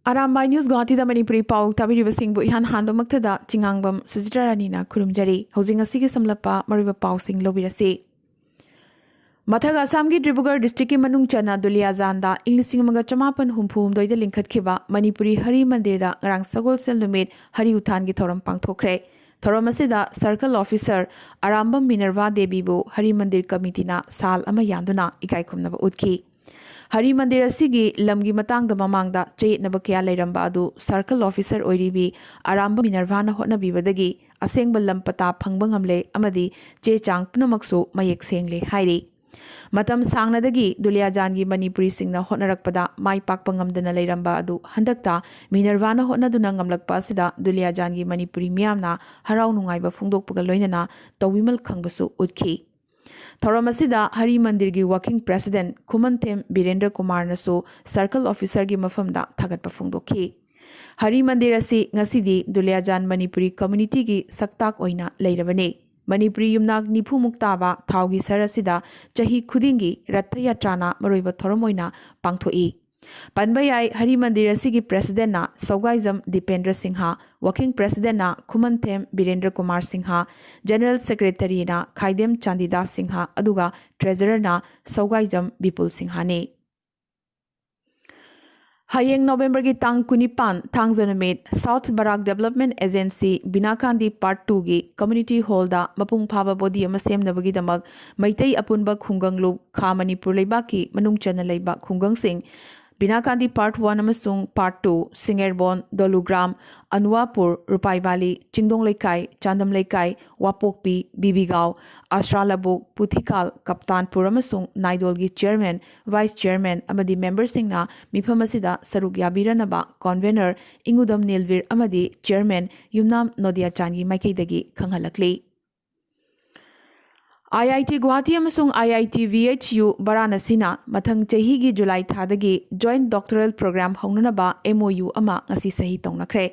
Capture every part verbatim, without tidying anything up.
Arambai news ꯒꯨꯋꯥꯍꯥꯇꯤꯗ Manipuri ꯄꯥꯎ ꯇꯥꯕꯤꯔꯤꯕꯁꯤꯡꯕꯨ ꯏꯍꯥꯟ ꯍꯥꯟꯕꯃꯛꯇꯗ ꯆꯤꯉꯥꯡꯕꯝ ꯁꯨꯖꯤꯇ꯭ꯔꯥ ꯔꯥꯅꯤꯅ ꯈꯨꯔꯨꯝꯖꯔꯤ꯫ ꯍꯧꯖꯤꯛ ꯉꯁꯤꯒꯤ ꯁꯝꯂꯞꯄ ꯃꯔꯨꯑꯣꯏꯕ ꯄꯥꯎꯁꯤꯡ ꯂꯧꯕꯤꯔꯁꯤ꯫ ꯃꯊꯛ ꯑꯁꯥꯝꯒꯤ ꯗꯤꯕ꯭ꯔꯨꯒꯔ ꯗꯤꯁꯇ꯭ꯔꯤꯛꯀꯤ ꯃꯅꯨꯡ ꯆꯟꯅ ꯗꯨꯂꯤꯌꯥꯖꯥꯟꯗ ꯏꯪ ꯂꯤꯁꯤꯡ ꯑꯃꯒ ꯆꯃꯥꯄꯟ ꯍꯨꯝꯐꯨ ꯍꯨꯝꯗꯣꯏꯗ ꯂꯤꯡꯈꯠꯈꯤꯕ ꯃꯅꯤꯄꯨꯔꯤ ꯍꯔꯤ ꯃꯟꯗꯤꯔꯗ ꯉꯔꯥꯡ ꯁꯒꯣꯜꯁꯦꯜ ꯅꯨꯃꯤꯠ ꯍꯔꯤ ꯎꯊꯥꯟꯒꯤ ꯊꯧꯔꯝ ꯄꯥꯡꯊꯣꯛꯈ꯭ꯔꯦ꯫ ꯊꯧꯔꯝ ꯑꯁꯤꯗ circle officer Arambam Minerva ꯗꯦꯕꯤꯕꯨ Harry ꯃꯟꯗꯤꯔ ꯀꯃꯤꯇꯤꯅ ꯁꯥꯜ ꯑꯃ ꯌꯥꯟꯗꯨꯅ ꯏꯀꯥꯏ ꯈꯨꯝꯅꯕ ꯎꯠꯈꯤ꯫ ꯍꯔꯤ ꯃꯟꯗꯤꯔ ꯑꯁꯤꯒꯤ ꯂꯝꯒꯤ ꯃꯇꯥꯡꯗ ꯃꯃꯥꯡꯗ ꯆꯌꯦꯠꯅꯕ ꯀꯌꯥ ꯂꯩꯔꯝꯕ ꯑꯗꯨ ꯁꯔꯀꯜ ꯑꯣꯐꯤꯁꯔ ꯑꯣꯏꯔꯤꯕꯤ ꯑꯔꯥꯝꯕꯝ ꯃꯤꯅꯔꯚꯥꯅ ꯍꯣꯠꯅꯕꯤꯕꯗꯒꯤ ꯑꯁꯦꯡꯕ ꯂꯝ ꯄꯇꯥ ꯐꯪꯕ ꯉꯝꯂꯦ ꯑꯃꯗꯤ ꯆꯦ ꯆꯥꯡ ꯄꯨꯝꯅꯃꯛꯁꯨ ꯃꯌꯦꯛ ꯁꯦꯡꯂꯦ ꯍꯥꯏꯔꯤ꯫ ꯃꯇꯝ ꯁꯥꯡꯅꯗꯒꯤ ꯗꯨꯂꯤꯌꯥꯖꯥꯟꯒꯤ ꯃꯅꯤꯄꯨꯔꯤꯁꯤꯡꯅ ꯍꯣꯠꯅꯔꯛꯄꯗ ꯃꯥꯏ ꯄꯥꯛꯄ ꯉꯝꯗꯅ ꯂꯩꯔꯝꯕ ꯑꯗꯨ ꯍꯟꯗꯛꯇ ꯃꯤꯅꯔꯚꯥꯅ ꯍꯣꯠꯅꯗꯨꯅ ꯉꯝꯂꯛꯄ ꯑꯁꯤꯗ ꯗꯨꯂꯤꯌꯥꯖꯥꯟꯒꯤ ꯃꯅꯤꯄꯨꯔꯤ ꯃꯤꯌꯥꯝꯅ ꯍꯔꯥꯎ ꯅꯨꯡꯉꯥꯏꯕ ꯐꯣꯡꯗꯣꯛꯄꯒ ꯂꯣꯏꯅꯅ ꯇꯧꯕꯤꯃꯜ ꯈꯪꯕꯁꯨ ꯎꯠꯈꯤ꯫ ꯊꯧꯔꯝ ꯑꯁꯤꯗ ꯍꯔꯤ ꯃꯟꯗꯤꯔꯒꯤ ꯋꯥꯔꯀꯤꯡ ꯄ꯭ꯔꯦꯁꯤꯗꯦꯟꯠ ꯈꯨꯃꯟꯊꯦꯝ ꯕꯤꯔꯦꯟꯗ꯭ꯔ ꯀꯨꯃꯥꯔꯅꯁꯨ ꯁꯔꯀꯜ ꯑꯣꯐꯤꯁꯔꯒꯤ ꯃꯐꯝꯗ ꯊꯥꯒꯠꯄ ꯐꯣꯡꯗꯣꯛꯈꯤ꯫ ꯍꯔꯤ ꯃꯟꯗꯤꯔ ꯑꯁꯤ ꯉꯁꯤꯗꯤ ꯗꯨꯂꯤꯌꯥꯖꯥꯟ ꯃꯅꯤꯄꯨꯔꯤ ꯀꯝꯃ꯭ꯌꯨꯅꯤꯇꯤꯒꯤ ꯁꯛꯇꯥꯛ ꯑꯣꯏꯅ ꯂꯩꯔꯕꯅꯤ꯫ ꯃꯅꯤꯄꯨꯔꯤ ꯌꯨꯝꯅꯥꯛ ꯅꯤꯐꯨꯃꯨꯛ ꯇꯥꯕ ꯊꯥꯎꯒꯤ ꯁꯍꯔ ꯑꯁꯤꯗ ꯆꯍꯤ ꯈꯨꯗꯤꯡꯒꯤ ꯔꯊ ꯌꯥꯇ꯭ꯔꯥꯅ ꯃꯔꯨꯑꯣꯏꯕ ꯊꯧꯔꯝ ꯑꯣꯏꯅ ꯄꯥꯡꯊꯣꯛꯏ꯫ ꯄꯟꯕ ꯌꯥꯏ, ꯍꯔꯤ ꯃꯟꯗꯤꯔ ꯑꯁꯤꯒꯤ ꯄ꯭ꯔꯦꯁꯤꯗꯦꯟꯠꯅ ꯁꯧꯒꯥꯏꯖꯝ ꯗꯤꯄꯦꯟꯗ꯭ꯔ ꯁꯤꯡꯍ, ꯋꯥꯔꯀꯤꯡ ꯄ꯭ꯔꯦꯁꯤꯗꯦꯟꯠꯅ ꯈꯨꯃꯟꯊꯦꯝ ꯕꯤꯔꯦꯟꯗ꯭ꯔ ꯀꯨꯃꯥꯔ ꯁꯤꯡꯍ, ꯖꯦꯅꯔꯦꯜ ꯁꯦꯀ꯭ꯔꯦꯇꯔꯤꯅ ꯈꯥꯏꯗꯦꯝ ꯆꯥꯟꯗꯤꯗꯥꯁ ꯁꯤꯡꯍ, ꯑꯗꯨꯒ ꯇ꯭ꯔꯦꯖꯔꯔꯅ ꯁꯧꯒꯥꯏꯖꯝ ꯕꯤꯄꯨꯜ ꯁꯤꯡꯍꯅꯤ꯫ ꯍꯌꯦꯡ ꯅꯣꯕꯦꯝꯕꯔꯒꯤ ꯇꯥꯡ ꯀꯨꯟꯅꯤꯄꯥꯟ, ꯊꯥꯡꯖ ꯅꯨꯃꯤꯠ, ꯁꯥꯎꯊ ꯕꯔꯥꯛ ꯗꯦꯕꯂꯞꯃꯦꯟꯠ ꯑꯦꯖꯦꯟꯁꯤ ꯕꯤꯅꯥꯀꯥꯟꯗꯤ ꯄꯥꯔꯠ ꯇꯨꯒꯤ ꯀꯝꯃ꯭ꯌꯨꯅꯤꯇꯤ ꯍꯣꯜꯗ ꯃꯄꯨꯡ ꯐꯥꯕ ꯕꯣꯗꯤ ꯑꯃ ꯁꯦꯝꯅꯕꯒꯤꯗꯃꯛ ꯃꯩꯇꯩ ꯑꯄꯨꯟꯕ ꯈꯨꯡꯒꯪꯂꯨꯞ ꯈꯥ ꯃꯅꯤꯄꯨꯔ ꯂꯩꯕꯥꯛꯀꯤ ꯃꯅꯨꯡ ꯆꯟꯅ ꯂꯩꯕ ꯈꯨꯡꯒꯪꯁꯤꯡ ꯕꯤꯅꯥꯀꯥꯟꯗꯤ ꯄꯥꯔꯠ ꯋꯥꯟ ꯑꯃꯁꯨꯡ ꯄꯥꯔꯠ ꯇꯨ, ꯁꯤꯡꯉꯦꯔꯕꯣꯟ, ꯗꯣꯂꯨꯒ꯭ꯔꯥꯝ, ꯑꯅꯨꯋꯥꯄꯨꯔ, ꯔꯨꯄꯥꯏꯕꯥꯂꯤ, ꯆꯤꯡꯗꯣꯡ ꯂꯩꯀꯥꯏ, ꯆꯥꯟꯗꯝ ꯂꯩꯀꯥꯏ, ꯋꯥꯄꯣꯛꯄꯤ, ꯕꯤꯕꯤꯒꯥꯎ, ꯑꯁ꯭ꯔꯥ ꯂꯕꯨꯛ, ꯄꯨꯊꯤꯀꯥꯜ, ꯀꯞꯇꯥꯟꯄꯨꯔ ꯑꯃꯁꯨꯡ ꯅꯥꯏꯗꯣꯜꯒꯤ ꯆꯤꯌꯔꯃꯦꯟ, ꯚꯥꯏꯁ ꯆꯤꯌꯔꯃꯦꯟ ꯑꯃꯗꯤ ꯃꯦꯝꯕꯔꯁꯤꯡꯅ ꯃꯤꯐꯝ ꯑꯁꯤꯗ ꯁꯔꯨꯛ ꯌꯥꯕꯤꯔꯅꯕ ꯀꯣꯟꯚꯦꯅꯔ ꯏꯪꯉꯨꯗꯝ ꯅꯤꯜꯕꯤꯔ ꯑꯃꯗꯤ ꯆꯤꯌꯔꯃꯦꯟ ꯌꯨꯝꯅꯥꯝ ꯅꯣꯗꯤꯌꯥꯆꯥꯟꯒꯤ ꯃꯥꯏꯀꯩꯗꯒꯤ ꯈꯪꯍꯜꯂꯛꯂꯤ꯫ ꯑꯥꯏ ꯑꯥꯏ ꯇꯤ ꯒꯨꯋꯥꯍꯥꯇꯤ ꯑꯃꯁꯨꯡ ꯑꯥꯏ ꯑꯥꯏ ꯇꯤ ꯚꯤ ꯑꯩꯆ ꯌꯨ ꯕꯔꯥꯅꯁꯤꯅ ꯃꯊꯪ ꯆꯍꯤꯒꯤ July ꯊꯥꯗꯒꯤ joint ꯗꯣꯛꯇꯣꯔꯦꯜ programme ꯍꯧꯅꯅꯕ M O U ꯑꯃ ꯉꯁꯤ ꯁꯍꯤ ꯇꯧꯅꯈ꯭ꯔꯦ꯫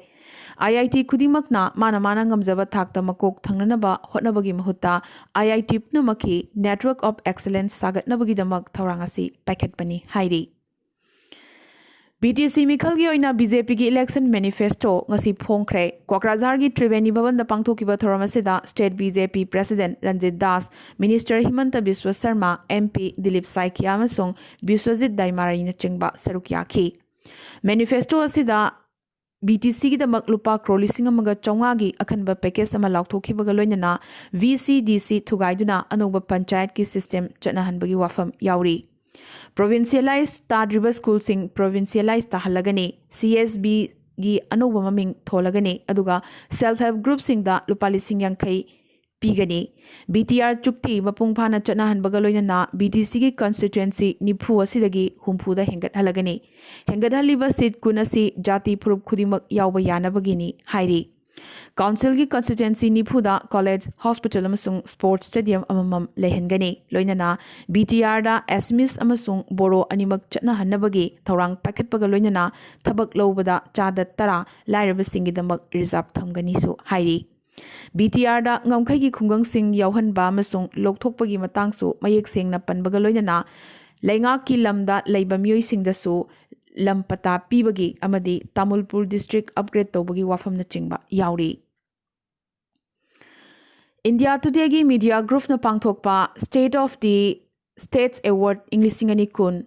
ꯑꯥꯏ ꯑꯥꯏ ꯇꯤ ꯈꯨꯗꯤꯡꯃꯛꯅ ꯃꯥꯅ ꯃꯥꯅ ꯉꯝꯖꯕ ꯊꯥꯛꯇ ꯃꯀꯣꯛ ꯊꯪꯅꯅꯕ ꯍꯣꯠꯅꯕꯒꯤ ꯃꯍꯨꯠꯇ ꯑꯥꯏ ꯑꯥꯏ ꯇꯤ ꯄꯨꯝꯅꯃꯛꯀꯤ Network of Excellence ꯁꯥꯒꯠꯅꯕꯒꯤꯗꯃꯛ ꯊꯧꯔꯥꯡ ꯑꯁꯤ ꯄꯥꯏꯈꯠꯄꯅꯤ ꯍꯥꯏꯔꯤ꯫ ꯕꯤ ꯇꯤ ꯁꯤ ꯃꯤꯈꯜꯒꯤ ꯑꯣꯏꯅ ꯕꯤ ꯖꯦ ꯄꯤꯒꯤ election manifesto ꯉꯁꯤ ꯐꯣꯡꯈ꯭ꯔꯦ꯫ ꯀꯣꯀ꯭ꯔꯥꯖꯥꯔꯒꯤ ꯇ꯭ꯔꯤꯕꯦꯅꯤ ꯚꯕꯟꯗ ꯄꯥꯡꯊꯣꯛꯈꯤꯕ ꯊꯧꯔꯝ ꯑꯁꯤꯗ state B J P president Ranjit Das, minister ꯍꯤꯃꯟꯇ Visva Sharma, M P Dilip ꯁꯥꯏꯀꯤꯌꯥ ꯑꯃꯁꯨꯡ ꯕꯤꯁ꯭ꯋꯖꯤꯠ ꯗꯥꯏꯃꯥꯔꯥꯅꯆꯤꯡꯕ ꯁꯔꯨꯛ ꯌꯥꯈꯤ꯫ Manifesto ꯑꯁꯤꯗ B T Cꯒꯤꯗꯃꯛ ꯂꯨꯄꯥ ꯀ꯭ꯔꯣꯔ ꯂꯤꯁꯤꯡ ꯑꯃꯒ ꯆꯥꯝꯃꯉꯥꯒꯤ ꯑꯈꯟꯕ package ꯑꯃ ꯂꯥꯎꯊꯣꯛꯈꯤꯕꯒ ꯂꯣꯏꯅꯅ V C D C ꯊꯨꯒꯥꯏꯗꯨꯅ ꯑꯅꯧꯕ ꯄꯟꯆꯥꯌꯠꯀꯤ system ꯆꯠꯅꯍꯟꯕꯒꯤ ꯋꯥꯐꯝ ꯌꯥꯎꯔꯤ꯫ Provincialize ꯇꯥꯗ꯭ꯔꯤꯕ ꯁ꯭ꯀꯨꯜꯁꯤꯡ provincialize ꯇꯥꯍꯜꯂꯒꯅꯤ, C S Bꯒꯤ ꯑꯅꯧꯕ ꯃꯃꯤꯡ ꯊꯣꯜꯂꯒꯅꯤ, ꯑꯗꯨꯒ self help groupꯁꯤꯡꯗ ꯂꯨꯄꯥ ꯂꯤꯁꯤꯡ ꯌꯥꯡꯈꯩ ꯄꯤꯒꯅꯤ꯫ B T R ꯆꯨꯛꯇꯤ ꯃꯄꯨꯡ ꯐꯥꯅ ꯆꯠꯅꯍꯟꯕꯒ ꯂꯣꯏꯅꯅ B T Cꯒꯤ constituency ꯅꯤꯐꯨ ꯑꯁꯤꯗꯒꯤ ꯍꯨꯝꯐꯨꯗ ꯍꯦꯟꯒꯠꯍꯜꯂꯒꯅꯤ꯫ ꯍꯦꯟꯒꯠꯍꯜꯂꯤꯕ seat ꯀꯨꯟ ꯑꯁꯤ ꯖꯥꯇꯤ ꯐꯨꯔꯨꯞ ꯈꯨꯗꯤꯡꯃꯛ ꯌꯥꯎꯕ ꯌꯥꯅꯕꯒꯤꯅꯤ ꯍꯥꯏꯔꯤ꯫ Councilꯒꯤ constituency ꯅꯤꯐꯨꯗ college, hospital ꯑꯃꯁꯨꯡ sports stadium ꯑꯃꯃꯝ ꯂꯩꯍꯟꯒꯅꯤ꯫ ꯂꯣꯏꯅꯅ B T Rꯗ Assamese ꯑꯃꯁꯨꯡ ꯕꯣꯔꯣ ꯑꯅꯤꯃꯛ ꯆꯠꯅꯍꯟꯅꯕꯒꯤ ꯊꯧꯔꯥꯡ ꯄꯥꯏꯈꯠꯄꯒ ꯂꯣꯏꯅꯅ ꯊꯕꯛ ꯂꯧꯕꯗ ꯆꯥꯗ ꯇꯔꯥ ꯂꯥꯏꯔꯕꯁꯤꯡꯒꯤꯗꯃꯛ reserve ꯊꯝꯒꯅꯤꯁꯨ ꯍꯥꯏꯔꯤ꯫ B T Rꯗ ꯉꯝꯈꯩꯒꯤ ꯈꯨꯡꯒꯪꯁꯤꯡ ꯌꯥꯎꯍꯟꯕ ꯑꯃꯁꯨꯡ ꯂꯧꯊꯣꯛꯄꯒꯤ ꯃꯇꯥꯡꯁꯨ ꯃꯌꯦꯛ ꯁꯦꯡꯅ ꯄꯟꯕꯒ ꯂꯣꯏꯅꯅ ꯂꯩꯉꯥꯛꯀꯤ ꯂꯝꯗ ꯂꯩꯕ ꯃꯤꯑꯣꯏꯁꯤꯡꯗꯁꯨ ꯂꯝ ꯄꯇꯥ ꯄꯤꯕꯒꯤ ꯑꯃꯗꯤ ꯇꯥꯃꯨꯜꯄꯨꯔ district upgrade ꯇꯧꯕꯒꯤ ꯋꯥꯐꯝꯅꯆꯤꯡꯕ ꯌꯥꯎꯔꯤ꯫ India Todayꯒꯤ media groupꯅ ꯄꯥꯡꯊꯣꯛꯄ State of the States Award ꯏꯪ ꯂꯤꯁꯤꯡ ꯑꯅꯤ ꯀꯨꯟ,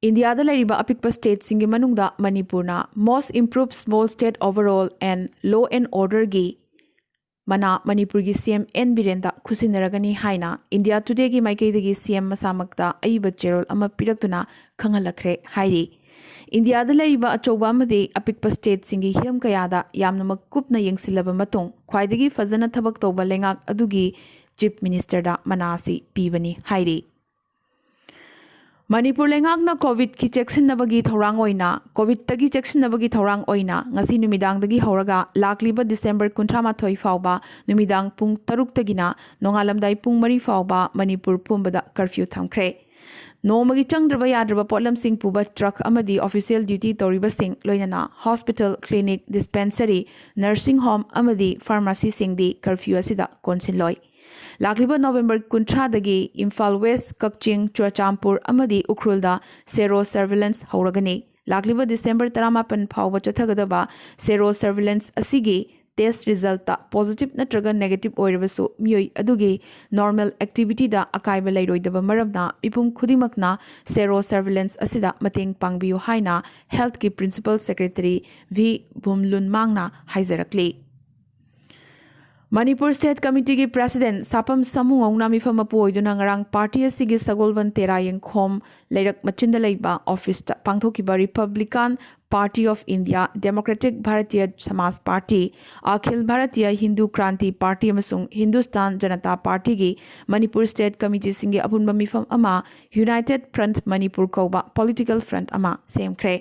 ꯏꯟꯗꯤꯌꯥꯗ ꯂꯩꯔꯤꯕ ꯑꯄꯤꯛꯄ stateꯁꯤꯡꯒꯤ ꯃꯅꯨꯡꯗ ꯃꯅꯤꯄꯨꯔꯅ most improved small state overall and law and orderꯒꯤ ꯃꯅꯥ ꯃꯅꯤꯄꯨꯔꯒꯤ C M N ꯕꯤꯔꯦꯟꯗ ꯈꯨꯠꯁꯤꯟꯅꯔꯒꯅꯤ ꯍꯥꯏꯅ India Todayꯒꯤ ꯃꯥꯏꯀꯩꯗꯒꯤ C M ꯃꯁꯥꯃꯛꯇ ꯑꯏꯕ ꯆꯦꯔꯣꯜ ꯑꯃ ꯄꯤꯔꯛꯇꯨꯅ ꯈꯪꯍꯜꯂꯛꯈ꯭ꯔꯦ ꯍꯥꯏꯔꯤ꯫ ꯏꯟꯗꯤꯌꯥꯗ ꯂꯩꯔꯤꯕ ꯑꯆꯧꯕ ꯑꯃꯗꯤ ꯑꯄꯤꯛꯄ stateꯁꯤꯡꯒꯤ ꯍꯤꯔꯝ ꯀꯌꯥꯗ ꯌꯥꯝꯅꯃꯛ ꯀꯨꯞꯅ ꯌꯦꯡꯁꯤꯜꯂꯕ ꯃꯇꯨꯡ ꯈ꯭ꯋꯥꯏꯗꯒꯤ ꯐꯖꯅ ꯊꯕꯛ ꯇꯧꯕ ꯂꯩꯉꯥꯛ ꯑꯗꯨꯒꯤ Chief Ministerꯗ ꯃꯅꯥ ꯑꯁꯤ ꯄꯤꯕꯅꯤ ꯍꯥꯏꯔꯤ꯫ ꯃꯅꯤꯄꯨꯔ ꯂꯩꯉꯥꯛꯅ COVIDꯀꯤ ꯆꯦꯛꯁꯤꯟꯅꯕꯒꯤ ꯊꯧꯔꯥꯡ ꯑꯣꯏꯅ, COVIDꯇꯒꯤ ꯆꯦꯛꯁꯤꯟꯅꯕꯒꯤ ꯊꯧꯔꯥꯡ ꯑꯣꯏꯅ ꯉꯁꯤ ꯅꯨꯃꯤꯗꯥꯡꯗꯒꯤ ꯍꯧꯔꯒ ꯂꯥꯛꯂꯤꯕ December ꯀꯨꯟꯊ꯭ꯔꯥ ꯃꯥꯊꯣꯏ ꯐꯥꯎꯕ ꯅꯨꯃꯤꯗꯥꯡ ꯄꯨꯡ ꯇꯔꯨꯛꯇꯒꯤꯅ ꯅꯣꯡꯉꯥꯜꯂꯝꯗꯥꯏ ꯄꯨꯡ ꯃꯔꯤ ꯐꯥꯎꯕ ꯃꯅꯤꯄꯨꯔ ꯄꯨꯝꯕꯗ curfew ꯊꯝꯈ꯭ꯔꯦ꯫ ꯅꯣꯡꯃꯒꯤ ꯆꯪꯗ꯭ꯔꯕ ꯌꯥꯗ꯭ꯔꯕ ꯄꯣꯠꯂꯝꯁꯤꯡ ꯄꯨꯕ truck ꯑꯃꯗꯤ official duty ꯇꯧꯔꯤꯕꯁꯤꯡ, ꯂꯣꯏꯅꯅ hospital, clinic, dispensary, nursing home ꯑꯃꯗꯤ pharmacyꯁꯤꯡꯗꯤ curfew ꯑꯁꯤꯗ ꯀꯣꯟꯁꯤꯜꯂꯣꯏ꯫ ꯂꯥꯛꯂꯤꯕ ꯅꯣꯕꯦꯝꯕꯔ ꯀꯨꯟꯊ꯭ꯔꯥꯗꯒꯤ ꯏꯝꯐꯥꯜ ꯋꯦꯁ, ꯀꯛꯆꯤꯡ, ꯆꯨꯔꯆꯥꯟꯄꯨꯔ ꯑꯃꯗꯤ ꯎꯈ꯭ꯔꯨꯜꯗ ꯁꯦꯔꯣ ꯁꯔꯚꯤꯂꯦꯟꯁ ꯍꯧꯔꯒꯅꯤ꯫ ꯂꯥꯛꯂꯤꯕ ꯗꯤꯁꯦꯝꯕꯔ ꯇꯔꯥꯃꯥꯄꯟ ꯐꯥꯎꯕ ꯆꯠꯊꯒꯗꯕ ꯁꯦꯔꯣ ꯁꯔꯚꯤꯂꯦꯟꯁ ꯑꯁꯤꯒꯤ ꯇꯦꯁ ꯔꯤꯖꯜꯇ ꯄꯣꯖꯤꯇꯤꯚ ꯅꯠꯇ꯭ꯔꯒ ꯅꯦꯒꯦꯇꯤꯚ ꯑꯣꯏꯔꯕꯁꯨ, ꯃꯤꯑꯣꯏ ꯑꯗꯨꯒꯤ ꯅꯣꯔꯃꯦꯜ ꯑꯦꯛꯇꯤꯚꯤꯇꯤꯗ ꯑꯀꯥꯏꯕ ꯂꯩꯔꯣꯏꯗꯕ ꯃꯔꯝꯅ, ꯃꯤꯄꯨꯝ ꯈꯨꯗꯤꯡꯃꯛꯅ ꯁꯦꯔꯣ ꯁꯔꯚꯤꯂꯦꯟꯁ ꯑꯁꯤꯗ ꯃꯇꯦꯡ ꯄꯥꯡꯕꯤꯌꯨ ꯍꯥꯏꯅ ꯍꯦꯜꯊꯀꯤ ꯄ꯭ꯔꯤꯟꯁꯤꯄꯜ ꯁꯦꯀ꯭ꯔꯦꯇꯔꯤ ꯚꯤ ꯚꯨꯝꯂꯨꯟꯃꯥꯡꯅ ꯍꯥꯏꯖꯔꯛꯂꯤ꯫ ꯃꯅꯤꯄꯨꯔ ꯁ꯭ꯇꯦꯠ ꯀꯃꯤꯇꯤꯒꯤ ꯄ꯭ꯔꯦꯁꯤꯗꯦꯟꯠ ꯁꯥꯄꯝ ꯁꯥꯃꯨꯉꯧꯅ ꯃꯤꯐꯝ ꯃꯄꯨ ꯑꯣꯏꯗꯨꯅ ꯉꯔꯥꯡ ꯄꯥꯔꯇꯤ ꯑꯁꯤꯒꯤ ꯁꯒꯣꯜꯕꯟ ꯇꯦꯔꯥ ꯌꯦꯡꯈꯣꯝ ꯂꯩꯔꯛ ꯃꯆꯤꯟꯗ ꯂꯩꯕ ꯑꯣꯐꯤꯁꯇ ꯄꯥꯡꯊꯣꯛꯈꯤꯕ ꯔꯤꯄꯕ꯭ꯂꯤꯀꯥꯟ party of India, democratic Bharatiya ꯁꯃꯥꯖ ꯄꯥꯔꯇꯤ, ꯑꯈꯤꯜ ꯚꯥꯔꯇꯤꯌ ꯍꯤꯟꯗꯨ ꯀ꯭ꯔꯥꯟꯇꯤ ꯄꯥꯔꯇꯤ ꯑꯃꯁꯨꯡ ꯍꯤꯟꯗꯨꯁꯇꯥꯟ ꯖꯅꯇꯥ ꯄꯥꯔꯇꯤꯒꯤ ꯃꯅꯤꯄꯨꯔ ꯁ꯭ꯇꯦꯠ ꯀꯃꯤꯇꯤꯁꯤꯡꯒꯤ ꯑꯄꯨꯟꯕ ꯃꯤꯐꯝ ꯑꯃ ꯌꯨꯅꯥꯏꯇꯦꯗ ꯐ꯭ꯔꯟꯠ ꯃꯅꯤꯄꯨꯔ ꯀꯧꯕ ꯄꯣꯂꯤꯇꯤꯀꯦꯜ ꯐ꯭ꯔꯟꯠ ꯑꯃ ꯁꯦꯝꯈ꯭ꯔꯦ꯫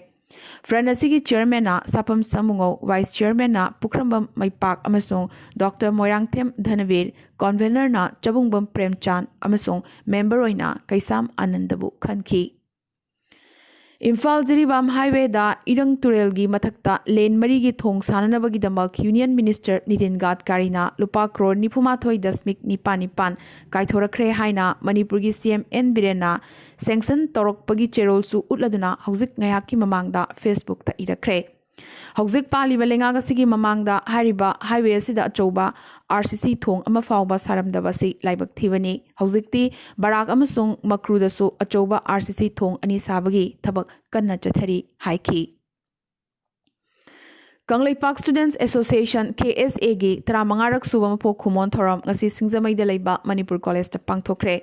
ꯐ꯭ꯔꯟꯠ ꯑꯁꯤꯒꯤ ꯆꯤꯌꯔꯃꯦꯟꯅ ꯁꯥꯄꯝ ꯁꯥꯃꯨꯉꯧ, ꯚꯥꯏꯁ ꯆꯤꯌꯔꯃꯦꯟꯅ ꯄꯨꯈ꯭ꯔꯝꯕꯝ ꯃꯩꯄꯥꯛ ꯑꯃꯁꯨꯡ ꯗꯣꯛꯇꯔ ꯃꯣꯏꯔꯥꯡꯊꯦꯝ ꯙꯅꯕꯤꯔ, ꯀꯣꯟꯚꯦꯅꯔꯅ ꯆꯕꯨꯡꯕꯝ ꯄ꯭ꯔꯦꯝꯆꯥꯟ ꯑꯃꯁꯨꯡ ꯃꯦꯝꯕꯔ ꯑꯣꯏꯅ ꯀꯩꯁꯥꯝ ꯑꯥꯅꯟꯗꯕꯨ ꯈꯟꯈꯤ꯫ ꯏꯝꯐꯥꯜ ꯖꯤꯔꯤꯕꯥꯝ ꯍꯥꯏꯋꯦꯗ ꯏꯔꯪ ꯇꯨꯔꯦꯜꯒꯤ ꯃꯊꯛꯇ ꯂꯦꯟ ꯃꯔꯤꯒꯤ ꯊꯣꯡ ꯁꯥꯅꯅꯕꯒꯤꯗꯃꯛ ꯌꯨꯅꯤꯌꯟ ꯃꯤꯅꯤꯁꯇꯔ ꯅꯤꯇꯤꯟ ꯒꯗꯀꯥꯔꯤꯅ ꯂꯨꯄꯥ ꯀ꯭ꯔꯣꯔ ꯅꯤꯐꯨꯃꯥꯊꯣꯏ ꯗꯁꯃꯤꯛ ꯅꯤꯄꯥꯟ ꯅꯤꯄꯥꯟ ꯀꯥꯏꯊꯣꯔꯛꯈ꯭ꯔꯦ ꯍꯥꯏꯅ ꯃꯅꯤꯄꯨꯔꯒꯤ ꯁꯤ ꯑꯦꯝ ꯑꯦꯟ ꯕꯤꯔꯦꯟꯅ ꯁꯦꯡꯁꯟ ꯇꯧꯔꯛꯄꯒꯤ ꯆꯦꯔꯣꯜꯁꯨ ꯎꯠꯂꯗꯨꯅ ꯍꯧꯖꯤꯛ ꯉꯥꯏꯍꯥꯛꯀꯤ ꯃꯃꯥꯡꯗ ꯐꯦꯁꯕꯨꯛꯇ ꯏꯔꯛꯈ꯭ꯔꯦ꯫ ꯍꯧꯖꯤꯛ ꯄꯥꯜꯂꯤꯕ ꯂꯩꯉꯥꯛ ꯑꯁꯤꯒꯤ ꯃꯃꯥꯡꯗ ꯍꯥꯏꯔꯤꯕ ꯍꯥꯏꯋꯦ ꯑꯁꯤꯗ ꯑꯆꯧꯕ ꯑꯥꯔ ꯁꯤ ꯁꯤ ꯊꯣꯡ ꯑꯃ ꯐꯥꯎꯕ ꯁꯥꯔꯝꯗꯕ ꯑꯁꯤ ꯂꯥꯏꯕꯛ ꯊꯤꯕꯅꯤ꯫ ꯍꯧꯖꯤꯛꯇꯤ ꯕꯔꯥꯛ ꯑꯃꯁꯨꯡ ꯃꯀ꯭ꯔꯨꯗꯁꯨ ꯑꯆꯧꯕ ꯑꯥꯔ ꯁꯤ ꯁꯤ ꯊꯣꯡ ꯑꯅꯤ ꯁꯥꯕꯒꯤ ꯊꯕꯛ ꯀꯟꯅ ꯆꯠꯊꯔꯤ ꯍꯥꯏꯈꯤ꯫ ꯀꯪꯂꯩꯄꯥꯛ ꯁ꯭ꯇꯨꯗꯦꯟꯠꯁ ꯑꯦꯁꯣꯁꯤꯌꯦꯁꯟ, ꯀꯦ ꯑꯦꯁ ꯑꯦꯒꯤ ꯇꯔꯥꯃꯉꯥꯔꯛ ꯁꯨꯕ ꯃꯄꯣꯛ ꯀꯨꯝꯑꯣꯟ ꯊꯧꯔꯝ ꯉꯁꯤ ꯁꯤꯡꯖꯃꯩꯗ ꯂꯩꯕ ꯃꯅꯤꯄꯨꯔ ꯀꯣꯂꯦꯖꯇ ꯄꯥꯡꯊꯣꯛꯈ꯭ꯔꯦ꯫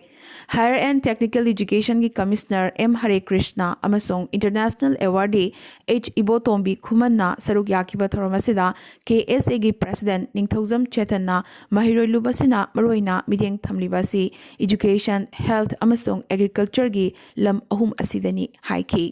ꯍꯥꯌꯔ ꯑꯦꯟ ꯇꯦꯛꯅꯤꯀꯦꯜ ꯏꯖꯨꯀꯦꯁꯟꯒꯤ ꯀꯃꯤꯁꯅꯔ ꯑꯦꯝ ꯍꯔꯦ ꯀ꯭ꯔꯤꯁꯅ ꯑꯃꯁꯨꯡ ꯏꯟꯇꯔꯅꯦꯁꯅꯦꯜ ꯑꯦꯋꯥꯔꯗꯤ ꯑꯩꯆ ꯏꯕꯣꯇꯣꯝꯕꯤ ꯈꯨꯃꯟꯅ ꯁꯔꯨꯛ ꯌꯥꯈꯤꯕ ꯊꯧꯔꯝ ꯑꯁꯤꯗ ꯀꯦ ꯑꯦꯁ ꯑꯦꯒꯤ ꯄ꯭ꯔꯦꯁꯤꯗꯦꯟꯠ ꯅꯤꯡꯊꯧꯖꯝ ꯆꯦꯇꯟꯅ ꯃꯍꯩꯔꯣꯏ ꯂꯨꯞ ꯑꯁꯤꯅ ꯃꯔꯨꯑꯣꯏꯅ ꯃꯤꯠꯌꯦꯡ ꯊꯝꯂꯤꯕ ꯑꯁꯤ ꯏꯖꯨꯀꯦꯁꯟ, ꯍꯦꯜꯊ ꯑꯃꯁꯨꯡ ꯑꯦꯒ꯭ꯔꯤꯀꯜꯆꯔꯒꯤ ꯂꯝ ꯑꯍꯨꯝ ꯑꯁꯤꯗꯅꯤ ꯍꯥꯏꯈꯤ꯫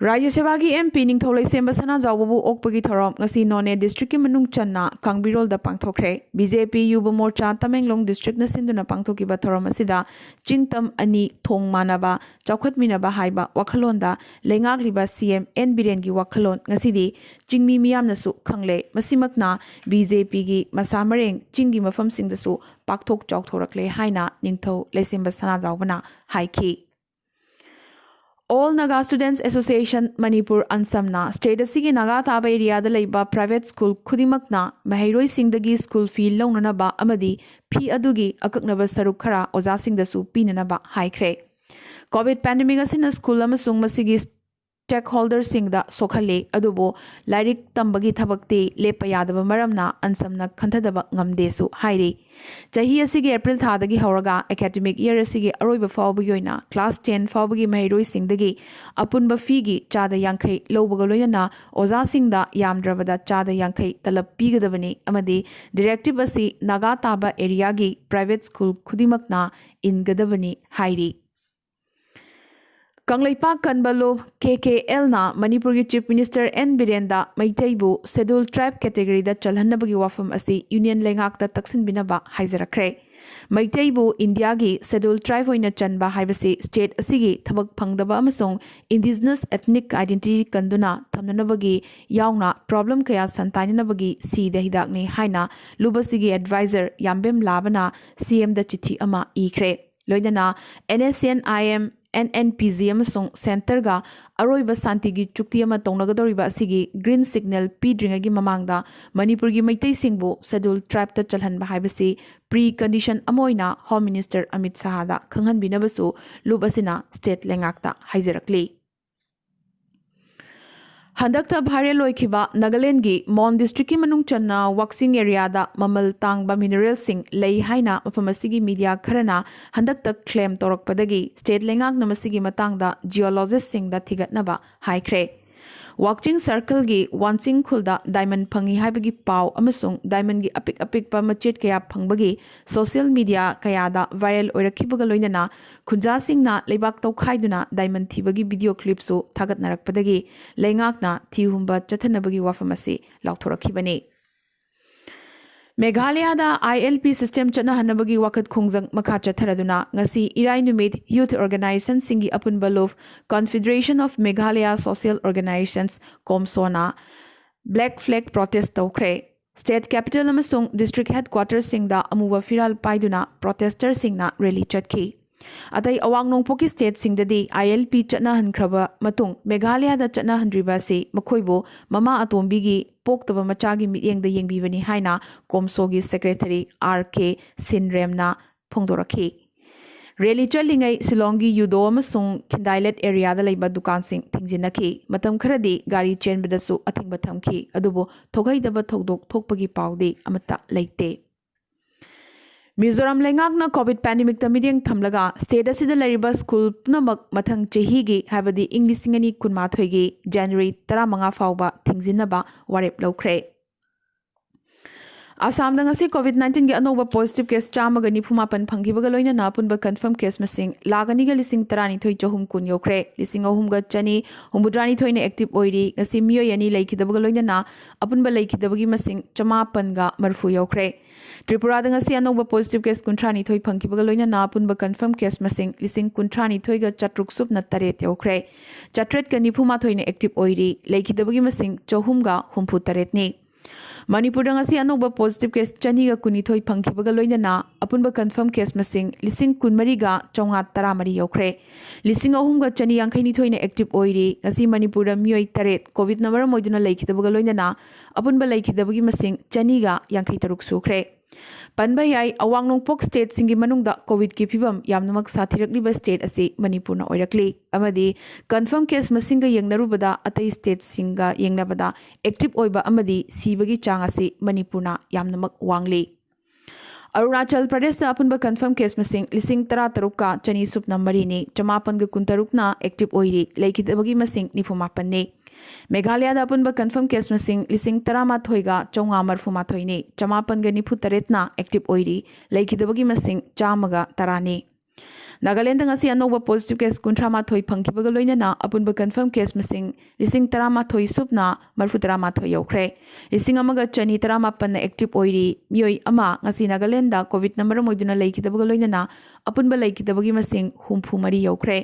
ꯔꯥꯖ꯭ꯌ ꯁꯚꯥꯒꯤ M P ꯅꯤꯡꯊꯧ ꯂꯩꯁꯦꯝꯕ ꯁꯅꯥꯖꯥꯎꯕꯕꯨ ꯑꯣꯛꯄꯒꯤ ꯊꯧꯔꯝ ꯉꯁꯤ ꯅꯣꯅꯦ district ꯀꯤ ꯃꯅꯨꯡ ꯆꯟꯅ ꯀꯥꯡꯕꯤꯔꯣꯜꯗ ꯄꯥꯡꯊꯣꯛꯈ꯭ꯔꯦ꯫ B J P ꯌꯨꯕ ꯃꯣꯔꯆꯥ Tamenglong district ꯅ ꯁꯤꯟꯗꯨꯅ ꯄꯥꯡꯊꯣꯛꯈꯤꯕ ꯊꯧꯔꯝ ꯑꯁꯤꯗ ꯆꯤꯡ ꯇꯝ ꯑꯅꯤ ꯊꯣꯡ ꯃꯥꯟꯅꯕ ꯆꯥꯎꯈꯠꯃꯤꯟꯅꯕ ꯍꯥꯏꯕ ꯋꯥꯈꯜꯂꯣꯟꯗ ꯂꯩꯉꯥꯛꯂꯤꯕ C M N ꯕꯤꯔꯦꯟꯒꯤ ꯋꯥꯈꯜꯂꯣꯟ ꯉꯁꯤꯗꯤ ꯆꯤꯡꯃꯤ ꯃꯤꯌꯥꯝꯅꯁꯨ ꯈꯪꯂꯦ꯫ ꯃꯁꯤꯃꯛꯅ B J P ꯒꯤ ꯃꯁꯥ ꯃꯔꯦꯡ ꯆꯤꯡꯒꯤ ꯃꯐꯝꯁꯤꯡꯗꯁꯨ ꯄꯥꯛꯊꯣꯛ ꯆꯥꯎꯊꯣꯔꯛꯂꯦ ꯍꯥꯏꯅ ꯅꯤꯡꯊꯧ ꯂꯩꯁꯦꯝꯕ ꯁꯅꯥꯖꯥꯎꯕꯅ ꯍꯥꯏꯈꯤ꯫ All Naga Students Association Manipur, ꯑꯟꯁꯝꯅ state ꯑꯁꯤꯒꯤ ꯅꯥꯒꯥ ꯇꯥꯕ area ꯗ ꯂꯩꯕ private school ꯈꯨꯗꯤꯡꯃꯛꯅ ꯃꯍꯩꯔꯣꯏꯁꯤꯡꯗꯒꯤ school fee ꯂꯧꯅꯅꯕ ꯑꯃꯗꯤ fee ꯑꯗꯨꯒꯤ ꯑꯀꯛꯅꯕ ꯁꯔꯨꯛ ꯈꯔ ꯑꯣꯖꯥꯁꯤꯡꯗꯁꯨ ꯄꯤꯅꯅꯕ ꯍꯥꯏꯈ꯭ꯔꯦ꯫ Covid pandemic ꯑꯁꯤꯅ school ꯑꯃꯁꯨꯡ ꯃꯁꯤꯒꯤ stakeholder ꯁꯤꯡꯗ ꯁꯣꯛꯍꯜꯂꯤ, ꯑꯗꯨꯕꯨ ꯂꯥꯏꯔꯤꯛ ꯇꯝꯕꯒꯤ ꯊꯕꯛꯇꯤ ꯂꯦꯞꯄ ꯌꯥꯗꯕ ꯃꯔꯝꯅ ꯑꯟꯁꯝꯅ ꯈꯟꯊꯗꯕ ꯉꯝꯗꯦꯁꯨ ꯍꯥꯏꯔꯤ꯫ ꯆꯍꯤ ꯑꯁꯤꯒꯤ April ꯊꯥꯗꯒꯤ ꯍꯧꯔꯒ academic year ꯑꯁꯤꯒꯤ ꯑꯔꯣꯏꯕ ꯐꯥꯎꯕꯒꯤ ꯑꯣꯏꯅ class ten ꯐꯥꯎꯕꯒꯤ ꯃꯍꯩꯔꯣꯏꯁꯤꯡꯗꯒꯤ ꯑꯄꯨꯟꯕ fee ꯒꯤ ꯆꯥꯗ ꯌꯥꯡꯈꯩ ꯂꯧꯕꯒ ꯂꯣꯏꯅꯅ ꯑꯣꯖꯥꯁꯤꯡꯗ ꯌꯥꯝꯗ꯭ꯔꯕꯗ ꯆꯥꯗ ꯌꯥꯡꯈꯩ ꯇꯂꯕ ꯄꯤꯒꯗꯕꯅꯤ ꯑꯃꯗꯤ directive ꯑꯁꯤ ꯅꯥꯒꯥ ꯇꯥꯕ area ꯒꯤ private school ꯈꯨꯗꯤꯡꯃꯛꯅ ꯏꯟꯒꯗꯕꯅꯤ ꯍꯥꯏꯔꯤ꯫ ꯀꯪꯂꯩꯄꯥꯛ ꯀꯟꯕ ꯂꯨꯞ K K L ꯅ ꯃꯅꯤꯄꯨꯔꯒꯤ Chief Minister N ꯕꯤꯔꯦꯟꯗ ꯃꯩꯇꯩꯕꯨ Scheduled Tribe category ꯗ ꯆꯜꯍꯟꯅꯕꯒꯤ ꯋꯥꯐꯝ ꯑꯁꯤ Union ꯂꯩꯉꯥꯛꯇ ꯇꯛꯁꯤꯟꯕꯤꯅꯕ ꯍꯥꯏꯖꯔꯛꯈ꯭ꯔꯦ꯫ ꯃꯩꯇꯩꯕꯨ ꯏꯟꯗꯤꯌꯥꯒꯤ Scheduled Tribe ꯑꯣꯏꯅ ꯆꯟꯕ ꯍꯥꯏꯕꯁꯤ state ꯑꯁꯤꯒꯤ ꯊꯕꯛ ꯐꯪꯗꯕ ꯑꯃꯁꯨꯡ indigenous ethnic identity ꯀꯟꯗꯨꯅ ꯊꯝꯅꯅꯕꯒꯤ ꯌꯥꯎꯅ problem ꯀꯌꯥ ꯁꯟꯇꯥꯏꯅꯅꯕꯒꯤ ꯁꯤꯗ ꯍꯤꯗꯥꯛꯅꯤ ꯍꯥꯏꯅ ꯂꯨꯞ ꯑꯁꯤꯒꯤ advisor ꯌꯥꯝꯕꯦꯝ ꯂꯥꯕꯅ C M ꯗ ꯆꯤꯊꯤ ꯑꯃ ꯏꯈ꯭ꯔꯦ꯫ ꯂꯣꯏꯅꯅ N S C N I M, N N P G ꯑꯃꯁꯨꯡ centre ꯒ ꯑꯔꯣꯏꯕ ꯁꯥꯟꯇꯤꯒꯤ ꯆꯨꯛꯇꯤ ꯑꯃ ꯇꯧꯅꯒꯗꯧꯔꯤꯕ ꯑꯁꯤꯒꯤ green signal ꯄꯤꯗ꯭ꯔꯤꯉꯩꯒꯤ ꯃꯃꯥꯡꯗ ꯃꯅꯤꯄꯨꯔꯒꯤ ꯃꯩꯇꯩꯁꯤꯡꯕꯨ Scheduled Tribe ꯇ ꯆꯜꯍꯟꯕ ꯍꯥꯏꯕꯁꯤ pre condition ꯑꯃ ꯑꯣꯏꯅ Home Minister ꯑꯃꯤꯠ ꯁꯍꯥꯗ ꯈꯪꯍꯟꯕꯤꯅꯕꯁꯨ ꯂꯨꯞ ꯑꯁꯤꯅ state ꯂꯩꯉꯥꯛꯇ ꯍꯥꯏꯖꯔꯛꯂꯤ꯫ ꯍꯟꯗꯛꯇ viral ꯑꯣꯏꯈꯤꯕ ꯅꯥꯒꯥꯂꯦꯟꯒꯤ ꯃꯣꯟ district ꯀꯤ ꯃꯅꯨꯡ ꯆꯟꯅ ꯋꯥꯛꯆꯤꯡ area ꯗ ꯃꯃꯜ ꯇꯥꯡꯕ mineral ꯁꯤꯡ ꯂꯩ ꯍꯥꯏꯅ ꯃꯐꯝ ꯑꯁꯤꯒꯤ media ꯈꯔꯅ ꯍꯟꯗꯛꯇ claim ꯇꯧꯔꯛꯄꯗꯒꯤ state ꯂꯩꯉꯥꯛꯅ ꯃꯁꯤꯒꯤ ꯃꯇꯥꯡꯗ geologist ꯁꯤꯡꯗ ꯊꯤꯒꯠꯅꯕ ꯍꯥꯏꯈ꯭ꯔꯦ꯫ ꯋꯥꯛꯆꯤꯡ ꯁꯔꯀꯜꯒꯤ ꯋꯥꯟꯆꯤꯡ ꯈꯨꯜꯗ ꯗꯥꯏꯃꯟ ꯐꯪꯏ ꯍꯥꯏꯕꯒꯤ ꯄꯥꯎ ꯑꯃꯁꯨꯡ ꯗꯥꯏꯃꯟꯒꯤ ꯑꯄꯤꯛ ꯑꯄꯤꯛꯄ ꯃꯆꯦꯠ ꯀꯌꯥ ꯐꯪꯕꯒꯤ ꯁꯣꯁꯤꯌꯦꯜ ꯃꯤꯗꯤꯌꯥ ꯀꯌꯥꯗ ꯚꯥꯏꯔꯦꯜ ꯑꯣꯏꯔꯛꯈꯤꯕꯒ ꯂꯣꯏꯅꯅ ꯈꯨꯟꯖꯥꯁꯤꯡꯅ ꯂꯩꯕꯥꯛ ꯇꯧꯈꯥꯏꯗꯨꯅ ꯗꯥꯏꯃꯟ ꯊꯤꯕꯒꯤ ꯚꯤꯗꯤꯑꯣ ꯀ꯭ꯂꯤꯞꯁꯨ ꯊꯥꯒꯠꯅꯔꯛꯄꯗꯒꯤ ꯂꯩꯉꯥꯛꯅ ꯊꯤꯍꯨꯝꯕ ꯆꯠꯊꯅꯕꯒꯤ ꯋꯥꯐꯝ ꯑꯁꯤ ꯂꯥꯎꯊꯣꯔꯛꯈꯤꯕꯅꯤ꯫ ꯃꯦꯘꯥꯂꯌꯥꯗ ILP system ꯆꯠꯅꯍꯟꯅꯕꯒꯤ ꯋꯥꯀꯠ ꯈꯣꯡꯖꯪ ꯃꯈꯥ ꯆꯠꯊꯔꯗꯨꯅ ꯉꯁꯤ ꯏꯔꯥꯏ ꯅꯨꯃꯤꯠ ꯌꯨꯊ ꯑꯣꯔꯒꯅꯥꯏꯖꯦꯁꯟꯁꯤꯡꯒꯤ ꯑꯄꯨꯟꯕ ꯂꯨꯞ Confederation of Meghalaya Social Organizations, ꯀꯣꯝꯁꯣꯅ ꯕ꯭ꯂꯦꯛ ꯐ꯭ꯂꯦꯒ ꯄ꯭ꯔꯣꯇꯦꯁ ꯇꯧꯈ꯭ꯔꯦ꯫ ꯁ꯭ꯇꯦꯠ ꯀꯦꯄꯤꯇꯦꯜ ꯑꯃꯁꯨꯡ ꯗꯤꯁꯇ꯭ꯔꯤꯛ ꯍꯦꯗꯀ꯭ꯋꯥꯇꯔꯁꯤꯡꯗ ꯑꯃꯨꯕ ꯐꯤꯔꯥꯜ ꯄꯥꯏꯗꯨꯅ ꯄ꯭ꯔꯣꯇꯦꯁꯇꯔꯁꯤꯡꯅ ꯔꯦꯂꯤ ꯆꯠꯈꯤ꯫ ꯑꯇꯩ ꯑꯋꯥꯡ ꯅꯣꯡꯄꯣꯛꯀꯤ ꯁ꯭ꯇꯦꯠꯁꯤꯡꯗꯗꯤ ILP ꯆꯠꯅꯍꯟꯈ꯭ꯔꯕ ꯃꯇꯨꯡ ꯃꯦꯘꯥꯂꯌꯥꯗ ꯆꯠꯅꯍꯟꯗ꯭ꯔꯤꯕ ꯑꯁꯤ ꯃꯈꯣꯏꯕꯨ ꯃꯃꯥ ꯑꯇꯣꯝꯕꯤꯒꯤ ꯄꯣꯛꯇꯕ ꯃꯆꯥꯒꯤ ꯃꯤꯠꯌꯦꯡꯗ ꯌꯦꯡꯕꯤꯕꯅꯤ ꯍꯥꯏꯅ ꯀꯣꯝꯁꯣꯒꯤ ꯁꯦꯀ꯭ꯔꯦꯇꯔꯤ R K ꯁꯤꯟꯔꯦꯝꯅ ꯐꯣꯡꯗꯣꯔꯛꯈꯤ꯫ ꯔꯦꯂꯤ ꯆꯠꯂꯤꯉꯩ ꯁꯤꯂꯣꯡꯒꯤ ꯌꯨꯗꯣ ꯑꯃꯁꯨꯡ ꯈꯤꯟꯗꯥꯏꯂꯦꯠ ꯑꯦꯔꯤꯌꯥꯗ ꯂꯩꯕ ꯗꯨꯀꯥꯟꯁꯤꯡ ꯊꯤꯡꯖꯤꯟꯅꯈꯤ꯫ ꯃꯇꯝ ꯈꯔꯗꯤ ꯒꯥꯔꯤ ꯆꯦꯟꯕꯗꯁꯨ ꯑꯊꯤꯡꯕ ꯊꯝꯈꯤ, ꯑꯗꯨꯕꯨ ꯊꯣꯛꯍꯩꯗꯕ ꯊꯧꯗꯣꯛ ꯊꯣꯛꯄꯒꯤ ꯄꯥꯎꯗꯤ ꯑꯃꯠꯇ ꯂꯩꯇꯦ꯫ ꯃꯤꯖꯣꯔꯥꯝ ꯂꯩꯉꯥꯛꯅ ꯀꯣꯚꯤꯗ ꯄꯦꯟꯗꯦꯃꯤꯛꯇ ꯃꯤꯠꯌꯦꯡ ꯊꯝꯂꯒ ꯁ꯭ꯇꯦꯠ ꯑꯁꯤꯗ ꯂꯩꯔꯤꯕ ꯁ꯭ꯀꯨꯜ ꯄꯨꯝꯅꯃꯛ ꯃꯊꯪ ꯆꯍꯤꯒꯤ, ꯍꯥꯏꯕꯗꯤ ꯏꯪ ꯂꯤꯁꯤꯡ ꯑꯅꯤ ꯀꯨꯟꯃꯥꯊꯣꯏꯒꯤ ꯖꯅꯋꯥꯔꯤ ꯇꯔꯥꯃꯉꯥ ꯐꯥꯎꯕ ꯊꯤꯡꯖꯤꯟꯅꯕ ꯋꯥꯔꯦꯞ ꯂꯧꯈ꯭ꯔꯦ꯫ ꯑꯁꯥꯝꯗ ꯉꯁꯤ ꯀꯣꯚꯤꯗ ꯅꯥꯏꯟꯇꯤꯟꯒꯤ ꯑꯅꯧꯕ ꯄꯣꯖꯤꯇꯤꯚ ꯀꯦꯁ ꯆꯥꯝꯃꯒ ꯅꯤꯐꯨ ꯃꯥꯄꯟ ꯐꯪꯈꯤꯕꯒ ꯂꯣꯏꯅꯅ ꯑꯄꯨꯟꯕ ꯀꯟꯐꯔꯝ ꯀꯦꯁ ꯃꯁꯤꯡ ꯂꯥꯈ ꯑꯅꯤꯒ ꯂꯤꯁꯤꯡ ꯇꯔꯥꯅꯤꯊꯣꯏ ꯆꯍꯨꯝ ꯀꯨꯟ ꯌꯧꯈ꯭ꯔꯦ꯫ ꯂꯤꯁꯤꯡ ꯑꯍꯨꯝꯒ ꯆꯅꯤ ꯍꯨꯝꯐꯨꯇꯔꯥꯅꯤꯊꯣꯏꯅ ꯑꯦꯛꯇꯤꯚ ꯑꯣꯏꯔꯤ꯫ ꯉꯁꯤ ꯃꯤꯑꯣꯏ ꯑꯅꯤ ꯂꯩꯈꯤꯗꯕꯒ ꯂꯣꯏꯅꯅ ꯑꯄꯨꯟꯕ ꯂꯩꯈꯤꯗꯕꯒꯤ ꯃꯁꯤꯡ ꯆꯃꯥꯄꯟꯒ ꯃꯔꯤꯐꯨ ꯌꯧꯈ꯭ꯔꯦ꯫ ꯇ꯭ꯔꯤꯄꯨꯔꯥꯗ ꯉꯁꯤ ꯑꯅꯧꯕ ꯄꯣꯖꯤꯇꯤꯚ ꯀꯦꯁ ꯀꯨꯟꯊ꯭ꯔꯥꯅꯤꯊꯣꯏ ꯐꯪꯈꯤꯕꯒ ꯂꯣꯏꯅꯅ ꯑꯄꯨꯟꯕ ꯀꯟꯐꯔꯝ ꯀꯦꯁ ꯃꯁꯤꯡ ꯂꯤꯁꯤꯡ ꯀꯨꯟꯊ꯭ꯔꯥꯅꯤꯊꯣꯏꯒ ꯆꯥꯇ꯭ꯔꯨꯛ ꯁꯨꯞꯅ ꯇꯔꯦꯠ ꯌꯧꯈ꯭ꯔꯦ꯫ ꯆꯥꯇ꯭ꯔꯦꯠꯀ ꯅꯤꯐꯨ ꯃꯥꯊꯣꯏꯅ ꯑꯦꯛꯇꯤꯚ ꯑꯣꯏꯔꯤ꯫ ꯂꯩꯈꯤꯗꯕꯒꯤ ꯃꯁꯤꯡ ꯆꯍꯨꯝꯒ ꯍꯨꯝꯐꯨ ꯇꯔꯦꯠꯅꯤ꯫ ꯃꯅꯤꯄꯨꯔꯗ ꯉꯁꯤ ꯑꯅꯧꯕ ꯄꯣꯖꯤꯇꯤꯚ ꯀꯦꯁ ꯆꯅꯤꯒ ꯀꯨꯟꯅꯤꯊꯣꯏ ꯐꯪꯈꯤꯕꯒ ꯂꯣꯏꯅꯅ ꯑꯄꯨꯟꯕ ꯀꯟꯐꯔꯝ ꯀꯦꯁ ꯃꯁꯤꯡ ꯂꯤꯁꯤꯡ ꯀꯨꯟꯃꯔꯤꯒ ꯆꯥꯝꯃꯉꯥ ꯇꯔꯥꯃꯔꯤ ꯌꯧꯈ꯭ꯔꯦ꯫ ꯂꯤꯁꯤꯡ ꯑꯍꯨꯝꯒ ꯆꯅꯤ ꯌꯥꯡꯈꯩꯅꯤꯊꯣꯏꯅ ꯑꯦꯛꯇꯤꯚ ꯑꯣꯏꯔꯤ꯫ ꯉꯁꯤ ꯃꯅꯤꯄꯨꯔꯗ ꯃꯤꯑꯣꯏ ꯇꯔꯦꯠ ꯀꯣꯚꯤꯗꯅ ꯃꯔꯝ ꯑꯣꯏꯗꯨꯅ ꯂꯩꯈꯤꯗꯕꯒ ꯂꯣꯏꯅꯅ ꯑꯄꯨꯟꯕ ꯂꯩꯈꯤꯗꯕꯒꯤ ꯃꯁꯤꯡ ꯆꯅꯤꯒ ꯌꯥꯡꯈꯩ ꯇꯔꯨꯛ ꯁꯨꯈ꯭ꯔꯦ꯫ ꯄꯟꯕ ꯌꯥꯏ, ꯑꯋꯥꯡ ꯅꯣꯡꯄꯣꯛ ꯁ꯭ꯇꯦꯠꯁꯤꯡꯒꯤ ꯃꯅꯨꯡꯗ ꯀꯣꯚꯤꯗꯀꯤ ꯐꯤꯕꯝ ꯌꯥꯝꯅꯃꯛ ꯁꯥꯊꯤꯔꯛꯂꯤꯕ ꯁ꯭ꯇꯦꯠ ꯑꯁꯤ ꯃꯅꯤꯄꯨꯔꯅ ꯑꯣꯏꯔꯛꯂꯤ ꯑꯃꯗꯤ ꯀꯟꯐꯔꯝ ꯀꯦꯁ ꯃꯁꯤꯡꯒ ꯌꯦꯡꯅꯔꯨꯕꯗ ꯑꯇꯩ ꯁ꯭ꯇꯦꯠꯁꯤꯡꯒ ꯌꯦꯡꯅꯕꯗ ꯑꯦꯛꯇꯤꯚ ꯑꯣꯏꯕ ꯑꯃꯗꯤ ꯁꯤꯕꯒꯤ ꯆꯥꯡ ꯑꯁꯤ ꯃꯅꯤꯄꯨꯔꯅ ꯌꯥꯝꯅꯃꯛ ꯋꯥꯡꯂꯤ꯫ ꯑꯔꯨꯅꯥꯆꯜ ꯄ꯭ꯔꯗꯦꯁꯇ ꯑꯄꯨꯟꯕ ꯀꯟꯐꯔꯝ ꯀꯦꯁ ꯃꯁꯤꯡ ꯂꯤꯁꯤꯡ ꯇꯔꯥ ꯇꯔꯨꯛꯀ ꯆꯅꯤ ꯁꯨꯞꯅ ꯃꯔꯤꯅꯤ, ꯆꯃꯥꯄꯟꯒ ꯀꯨꯟꯇꯔꯨꯛꯅ ꯑꯦꯛꯇꯤꯚ ꯑꯣꯏꯔꯤ, ꯂꯩꯈꯤꯗꯕꯒꯤ ꯃꯁꯤꯡ ꯅꯤꯐꯨ ꯃꯥꯄꯟꯅꯤ꯫ ꯃꯦꯘꯥꯂꯌꯥꯗ ꯑꯄꯨꯟꯕ ꯀꯟꯐꯔꯝ ꯀꯦꯁ ꯃꯁꯤꯡ ꯂꯤꯁꯤꯡ ꯇꯔꯥꯃꯥꯊꯣꯏꯒ ꯆꯥꯝꯃꯉꯥ ꯃꯔꯤꯐꯨ ꯃꯥꯊꯣꯏꯅꯤ, ꯆꯃꯥꯄꯟꯒ ꯅꯤꯐꯨ ꯇꯔꯦꯠꯅ ꯑꯦꯛꯇꯤꯚ ꯑꯣꯏꯔꯤ, ꯂꯩꯈꯤꯗꯕꯒꯤ ꯃꯁꯤꯡ ꯆꯥꯝꯃꯒ ꯇꯔꯥꯅꯤ꯫ ꯅꯥꯒꯥꯂꯦꯟꯗ ꯉꯁꯤ ꯑꯅꯧꯕ ꯄꯣꯖꯤꯇꯤꯚ ꯀꯦꯁ ꯀꯨꯟꯊ꯭ꯔꯥ ꯃꯥꯊꯣꯏ ꯐꯪꯈꯤꯕꯒ ꯂꯣꯏꯅꯅ ꯑꯄꯨꯟꯕ ꯀꯟꯐꯔꯝ ꯀꯦꯁ ꯃꯁꯤꯡ ꯂꯤꯁꯤꯡ ꯇꯔꯥꯃꯥꯊꯣꯏ ꯁꯨꯞꯅ ꯃꯔꯤꯐꯨ ꯇꯔꯥ ꯃꯥꯊꯣꯏ ꯌꯧꯈ꯭ꯔꯦ꯫ ꯂꯤꯁꯤꯡ ꯑꯃꯒ ꯆꯅꯤ ꯇꯔꯥꯃꯥꯄꯟꯅ ꯑꯦꯛꯇꯤꯚ ꯑꯣꯏꯔꯤ꯫ ꯃꯤꯑꯣꯏ ꯑꯃ ꯉꯁꯤ ꯅꯥꯒꯥꯂꯦꯟꯗ ꯀꯣꯚꯤꯗꯅ ꯃꯔꯝ ꯑꯣꯏꯗꯨꯅ ꯂꯩꯈꯤꯗꯕꯒ ꯂꯣꯏꯅꯅ ꯑꯄꯨꯟꯕ ꯂꯩꯈꯤꯗꯕꯒꯤ ꯃꯁꯤꯡ ꯍꯨꯝꯐꯨ ꯃꯔꯤ ꯌꯧꯈ꯭ꯔꯦ꯫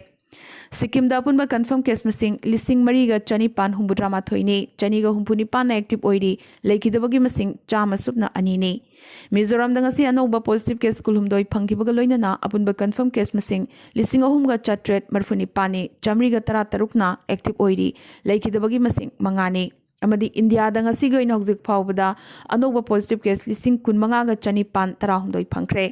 ꯁꯤꯛꯀꯤꯝꯗ ꯑꯄꯨꯟꯕ ꯀꯟꯐꯔꯝ ꯀꯦꯁ ꯃꯁꯤꯡ ꯂꯤꯁꯤꯡ ꯃꯔꯤꯒ ꯆꯅꯤꯄꯥꯟ ꯍꯨꯝꯐꯨꯇꯔꯥ ꯃꯥꯊꯣꯏꯅꯤ, ꯆꯅꯤꯒ ꯍꯨꯝꯐꯨ ꯅꯤꯄꯥꯟꯅ ꯑꯦꯛꯇꯤꯚ ꯑꯣꯏꯔꯤ, ꯂꯩꯈꯤꯗꯕꯒꯤ ꯃꯁꯤꯡ ꯆꯥꯝꯃ ꯁꯨꯞꯅ ꯑꯅꯤꯅꯤ꯫ ꯃꯤꯖꯣꯔꯥꯝꯗ ꯉꯁꯤ ꯑꯅꯧꯕ ꯄꯣꯖꯤꯇꯤꯚ ꯀꯦꯁ ꯀꯨꯟꯍꯨꯝꯗꯣꯏ ꯐꯪꯈꯤꯕꯒ ꯂꯣꯏꯅꯅ ꯑꯄꯨꯟꯕ ꯀꯟꯐꯔꯝ ꯀꯦꯁ ꯃꯁꯤꯡ ꯂꯤꯁꯤꯡ ꯑꯍꯨꯝꯒ ꯆꯥꯇ꯭ꯔꯦꯠ ꯃꯔꯤꯐꯨ ꯅꯤꯄꯥꯟꯅꯤ, ꯆꯥꯃꯔꯤꯒ ꯇꯔꯥ ꯇꯔꯨꯛꯅ ꯑꯦꯛꯇꯤꯚ ꯑꯣꯏꯔꯤ, ꯂꯩꯈꯤꯗꯕꯒꯤ ꯃꯁꯤꯡ ꯃꯉꯥꯅꯤ꯫ ꯑꯃꯗꯤ ꯏꯟꯗꯤꯌꯥꯗ ꯉꯁꯤꯒꯤ ꯑꯣꯏꯅ ꯍꯧꯖꯤꯛ ꯐꯥꯎꯕꯗ ꯑꯅꯧꯕ ꯄꯣꯖꯤꯇꯤꯚ ꯀꯦꯁ ꯂꯤꯁꯤꯡ ꯀꯨꯟꯃꯉꯥꯒ ꯆꯅꯤꯄꯥꯟ ꯇꯔꯥꯍꯨꯝꯗꯣꯏ ꯐꯪꯈ꯭ꯔꯦ꯫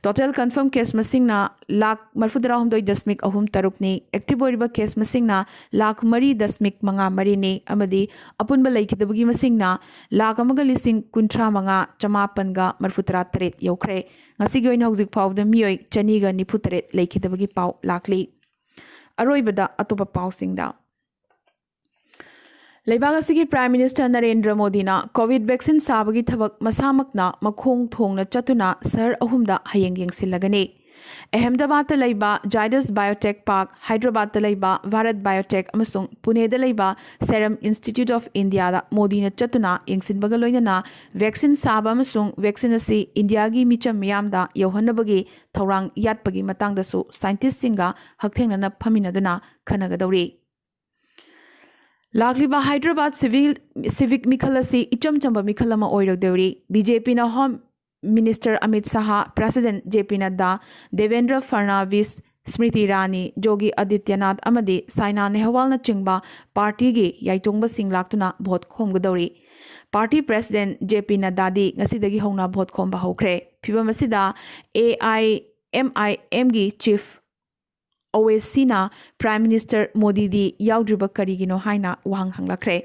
ꯇꯣꯇꯦꯜ ꯀꯟꯐꯔꯝ ꯀꯦꯁ ꯃꯁꯤꯡꯅ ꯂꯥꯈ ꯃꯔꯤꯐꯨꯇꯔꯥꯍꯨꯝꯗꯣꯏ ꯗꯁꯃꯤꯛ ꯑꯍꯨꯝ ꯇꯔꯨꯛꯅꯤ, ꯑꯦꯛꯇꯤꯚ ꯑꯣꯏꯔꯤꯕ ꯀꯦꯁ ꯃꯁꯤꯡꯅ ꯂꯥꯈ ꯃꯔꯤ ꯗꯁꯃꯤꯛ ꯃꯉꯥ ꯃꯔꯤꯅꯤ, ꯑꯃꯗꯤ ꯑꯄꯨꯟꯕ ꯂꯩꯈꯤꯗꯕꯒꯤ ꯃꯁꯤꯡꯅ ꯂꯥꯈ ꯑꯃꯒ ꯂꯤꯁꯤꯡ ꯀꯨꯟꯊ꯭ꯔꯥ ꯃꯉꯥ ꯆꯃꯥꯄꯟꯒ ꯃꯔꯤꯐꯨꯇꯔꯥ ꯇꯔꯦꯠ ꯌꯧꯈ꯭ꯔꯦ꯫ ꯉꯁꯤꯒꯤ ꯑꯣꯏꯅ ꯍꯧꯖꯤꯛ ꯐꯥꯎꯕꯗ ꯃꯤꯑꯣꯏ ꯆꯅꯤꯒ ꯅꯤꯐꯨ ꯇꯔꯦꯠ ꯂꯩꯈꯤꯗꯕꯒꯤ ꯄꯥꯎ ꯂꯥꯛꯂꯤ꯫ ꯑꯔꯣꯏꯕꯗ ꯑꯇꯣꯞꯄ ꯄꯥꯎꯁꯤꯡꯗ꯫ ꯂꯩꯕꯥꯛ ꯑꯁꯤꯒꯤ ꯄ꯭ꯔꯥꯏꯝ ꯃꯤꯅꯤꯁꯇꯔ ꯅꯔꯦꯟꯗ꯭ꯔ ꯃꯣꯗꯤꯅ ꯀꯣꯚꯤꯗ ꯚꯦꯛꯁꯤꯟ ꯁꯥꯕꯒꯤ ꯊꯕꯛ ꯃꯁꯥꯃꯛꯅ ꯃꯈꯣꯡ ꯊꯣꯡꯅ ꯆꯠꯇꯨꯅ ꯁꯍꯔ ꯑꯍꯨꯝꯗ ꯍꯌꯦꯡ ꯌꯦꯡꯁꯤꯜꯂꯒꯅꯤ꯫ ꯑꯍꯃꯦꯗꯕꯥꯗꯇ ꯂꯩꯕ ꯖꯥꯏꯗꯁ ꯕꯥꯏꯑꯣꯇꯦꯛ ꯄꯥꯔꯛ, ꯍꯥꯏꯗ꯭ꯔꯕꯥꯗꯇ ꯂꯩꯕ ꯚꯥꯔꯠ ꯕꯥꯏꯑꯣꯇꯦꯛ ꯑꯃꯁꯨꯡ ꯄꯨꯅꯦꯗ ꯂꯩꯕ ꯁꯦꯔꯝ ꯏꯟꯁꯇꯤꯇ꯭ꯌꯨꯠ ꯑꯣꯐ ꯏꯟꯗꯤꯌꯥꯗ ꯃꯣꯗꯤꯅ ꯆꯠꯇꯨꯅ ꯌꯦꯡꯁꯤꯟꯕꯒ ꯂꯣꯏꯅꯅ ꯚꯦꯛꯁꯤꯟ ꯁꯥꯕ ꯑꯃꯁꯨꯡ ꯚꯦꯛꯁꯤꯟ ꯑꯁꯤ ꯏꯟꯗꯤꯌꯥꯒꯤ ꯃꯤꯆꯝ ꯃꯤꯌꯥꯝꯗ ꯌꯧꯍꯟꯅꯕꯒꯤ ꯊꯧꯔꯥꯡ ꯌꯥꯠꯄꯒꯤ ꯃꯇꯥꯡꯗꯁꯨ ꯁꯥꯏꯟꯇꯤꯁꯁꯤꯡꯒ ꯍꯛꯊꯦꯡꯅꯅ ꯐꯝꯃꯤꯟꯅꯗꯨꯅ ꯈꯟꯅꯒꯗꯧꯔꯤ꯫ ꯂꯥꯛꯂꯤꯕ ꯍꯥꯏꯗ꯭ꯔꯕꯥꯗ ꯁꯤꯚꯤꯜ, ꯁꯤꯚꯤꯛ ꯃꯤꯈꯜ ꯑꯁꯤ ꯏꯆꯝ ꯆꯝꯕ ꯃꯤꯈꯜ ꯑꯃ ꯑꯣꯏꯔꯣꯏꯗꯧꯔꯤ꯫ ꯕꯤ ꯖꯦ ꯄꯤꯅ home minister Amit Shah, president J P Nadda, Devendra Fadnavis, Smriti Irani, Yogi Adityanath ꯑꯃꯗꯤ ꯁꯥꯏꯅꯥ ꯅꯦꯍꯋꯥꯜꯅꯆꯤꯡꯕ ꯄꯥꯔꯇꯤꯒꯤ ꯌꯥꯏꯇꯣꯡꯕꯁꯤꯡ ꯂꯥꯛꯇꯨꯅ ꯚꯣꯠ ꯈꯣꯝꯒꯗꯧꯔꯤ꯫ ꯄꯥꯔꯇꯤ ꯄ꯭ꯔꯦꯁꯤꯗꯦꯟꯠ ꯖꯦ ꯄꯤ ꯅꯗ꯭ꯗꯥꯗꯤ ꯉꯁꯤꯗꯒꯤ ꯍꯧꯅ ꯚꯣꯠ ꯈꯣꯝꯕ ꯍꯧꯈ꯭ꯔꯦ꯫ ꯐꯤꯚꯝ ꯑꯁꯤꯗ ꯑꯦ ꯑꯥꯏ ꯑꯦꯝ ꯑꯥꯏ ꯑꯦꯝꯒꯤ ꯆꯤꯐ ꯑꯣꯋꯦꯁꯤꯅ ꯄ꯭ꯔꯥꯏꯝ ꯃꯤꯅꯤꯁꯇꯔ ꯃꯣꯗꯤꯗꯤ ꯌꯥꯎꯗ꯭ꯔꯤꯕ ꯀꯔꯤꯒꯤꯅꯣ ꯍꯥꯏꯅ ꯋꯥꯍꯪ ꯍꯪꯂꯛꯈ꯭ꯔꯦ꯫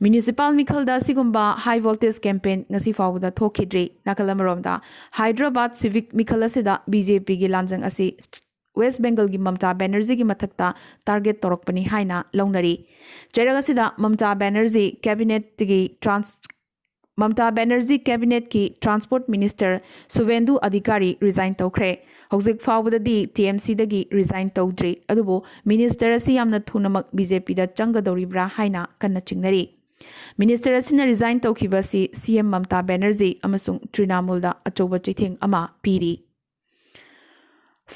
ꯃ꯭ꯌꯨꯅꯤꯁꯤꯄꯥꯜ ꯃꯤꯈꯜꯗ ꯑꯁꯤꯒꯨꯝꯕ ꯍꯥꯏ ꯚꯣꯜꯇꯦꯖ ꯀꯦꯝꯄꯦꯟ ꯉꯁꯤ ꯐꯥꯎꯕꯗ ꯊꯣꯛꯈꯤꯗ꯭ꯔꯤ꯫ ꯅꯥꯀꯜ ꯑꯃꯔꯣꯝꯗ, ꯍꯥꯏꯗ꯭ꯔꯕꯥꯗ ꯁꯤꯚꯤꯛ ꯃꯤꯈꯜ ꯑꯁꯤꯗ ꯕꯤ ꯖꯦ ꯄꯤꯒꯤ ꯂꯥꯟꯖꯪ ꯑꯁꯤ ꯋꯦꯁ ꯕꯦꯡꯒꯜꯒꯤ ꯃꯃꯇꯥ ꯕꯦꯅꯔꯖꯤꯒꯤ ꯃꯊꯛꯇ ꯇꯥꯔꯒꯦꯠ ꯇꯧꯔꯛꯄꯅꯤ ꯍꯥꯏꯅ ꯂꯧꯅꯔꯤ꯫ ꯆꯩꯔꯛ ꯑꯁꯤꯗ ꯃꯃꯇꯥ ꯕꯦꯅꯔꯖꯤ ꯀꯦꯕꯤꯅꯦꯠꯇꯒꯤ ꯇ꯭ꯔꯥꯟꯁ ꯃꯃꯇꯥ ꯕꯦꯅꯔꯖꯤ ꯀꯦꯕꯤꯅꯦꯠꯀꯤ transport minister Suvendu Adhikari resign ꯇꯧꯈ꯭ꯔꯦ꯫ ꯍꯧꯖꯤꯛ ꯐꯥꯎꯕꯗꯗꯤ ꯇꯤ ꯑꯦꯝ ꯁꯤꯗꯒꯤ ꯔꯤꯖꯥꯏꯟ ꯇꯧꯗ꯭ꯔꯤ꯫ ꯑꯗꯨꯕꯨ ꯃꯤꯅꯤꯁꯇꯔ ꯑꯁꯤ ꯌꯥꯝꯅ ꯊꯨꯅꯃꯛ ꯕꯤ ꯖꯦ ꯄꯤꯗ ꯆꯪꯒꯗꯧꯔꯤꯕ꯭ꯔꯥ ꯍꯥꯏꯅ ꯀꯟꯅ ꯆꯤꯡꯅꯔꯤ꯫ ꯃꯤꯅꯤꯁꯇꯔ ꯑꯁꯤꯅ ꯔꯤꯖꯥꯏꯟ ꯇꯧꯈꯤꯕ ꯑꯁꯤ ꯁꯤ ꯑꯦꯝ ꯃꯃꯇꯥ ꯕꯦꯅꯔꯖꯤ ꯑꯃꯁꯨꯡ ꯇ꯭ꯔꯤꯅꯥꯃꯨꯜꯗ ꯑꯆꯧꯕ ꯆꯩꯊꯦꯡ ꯑꯃ ꯄꯤꯔꯤ꯫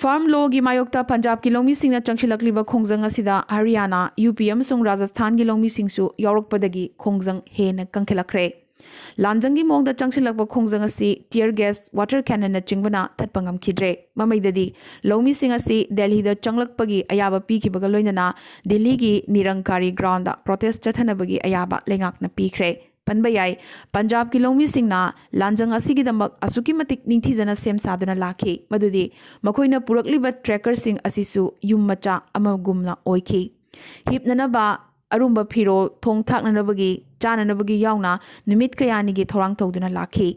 ꯐꯥꯔꯝ ꯂꯣꯒꯤ ꯃꯥꯌꯣꯛꯇ ꯄꯟꯖꯥꯕꯀꯤ ꯂꯧꯃꯤꯁꯤꯡꯅ ꯆꯪꯁꯤꯜꯂꯛꯂꯤꯕ ꯈꯣꯡꯖꯪ ꯑꯁꯤꯗ ꯍꯔꯤꯌꯥꯅꯥ, ꯌꯨ ꯄꯤ ꯑꯃꯁꯨꯡ ꯔꯥꯖꯁꯊꯥꯟꯒꯤ ꯂꯧꯃꯤꯁꯤꯡꯁꯨ ꯌꯥꯎꯔꯛꯄꯗꯒꯤ ꯈꯣꯡꯖꯪ ꯍꯦꯟꯅ ꯀꯟꯈꯠꯂꯛꯈ꯭ꯔꯦ꯫ ꯂꯥꯟꯖꯪꯒꯤ ꯃꯑꯣꯡꯗ ꯆꯪꯁꯤꯜꯂꯛꯄ ꯈꯣꯡꯖꯪ ꯑꯁꯤ tear gas, water cannonꯅꯆꯤꯡꯕꯅ ꯊꯠꯄ ꯉꯝꯈꯤꯗ꯭ꯔꯦ꯫ ꯃꯃꯩꯗꯗꯤ ꯂꯧꯃꯤꯁꯤꯡ ꯑꯁꯤ ꯗꯦꯜꯍꯤꯗ ꯆꯪꯂꯛꯄꯒꯤ ꯑꯌꯥꯕ ꯄꯤꯈꯤꯕꯒ ꯂꯣꯏꯅꯅ ꯗꯤꯜꯂꯤꯒꯤ ꯅꯤꯔꯪꯀꯥꯔꯤ ꯒ꯭ꯔꯥꯎꯟꯗ ꯄ꯭ꯔꯣꯇꯦꯁ ꯆꯠꯊꯅꯕꯒꯤ ꯑꯌꯥꯕ ꯂꯩꯉꯥꯛꯅ ꯄꯤꯈ꯭ꯔꯦ꯫ ꯄꯟꯕ ꯌꯥꯏ, ꯄꯟꯖꯥꯕꯀꯤ ꯂꯧꯃꯤꯁꯤꯡꯅ ꯂꯥꯟꯖꯪ ꯑꯁꯤꯒꯤꯗꯃꯛ ꯑꯁꯨꯛꯀꯤ ꯃꯇꯤꯛ ꯅꯤꯡꯊꯤꯖꯅ ꯁꯦꯝ ꯁꯥꯗꯨꯅ ꯂꯥꯛꯈꯤ, ꯃꯗꯨꯗꯤ ꯃꯈꯣꯏꯅ ꯄꯨꯔꯛꯂꯤꯕ ꯇ꯭ꯔꯦꯀꯔꯁꯤꯡ ꯑꯁꯤꯁꯨ ꯌꯨꯝ ꯃꯆꯥ ꯑꯃꯒꯨꯝꯅ ꯑꯣꯏꯈꯤ꯫ ꯍꯤꯞꯅꯅꯕ ꯑꯔꯨꯝꯕ ꯐꯤꯔꯣꯜ, ꯊꯣꯡ ꯊꯥꯛꯅꯅꯕꯒꯤ, ꯆꯥꯅꯅꯕꯒꯤ ꯌꯥꯎꯅ ꯅꯨꯃꯤꯠ ꯀꯌꯥꯅꯤꯒꯤ ꯊꯧꯔꯥꯡ ꯇꯧꯗꯨꯅ ꯂꯥꯛꯈꯤ꯫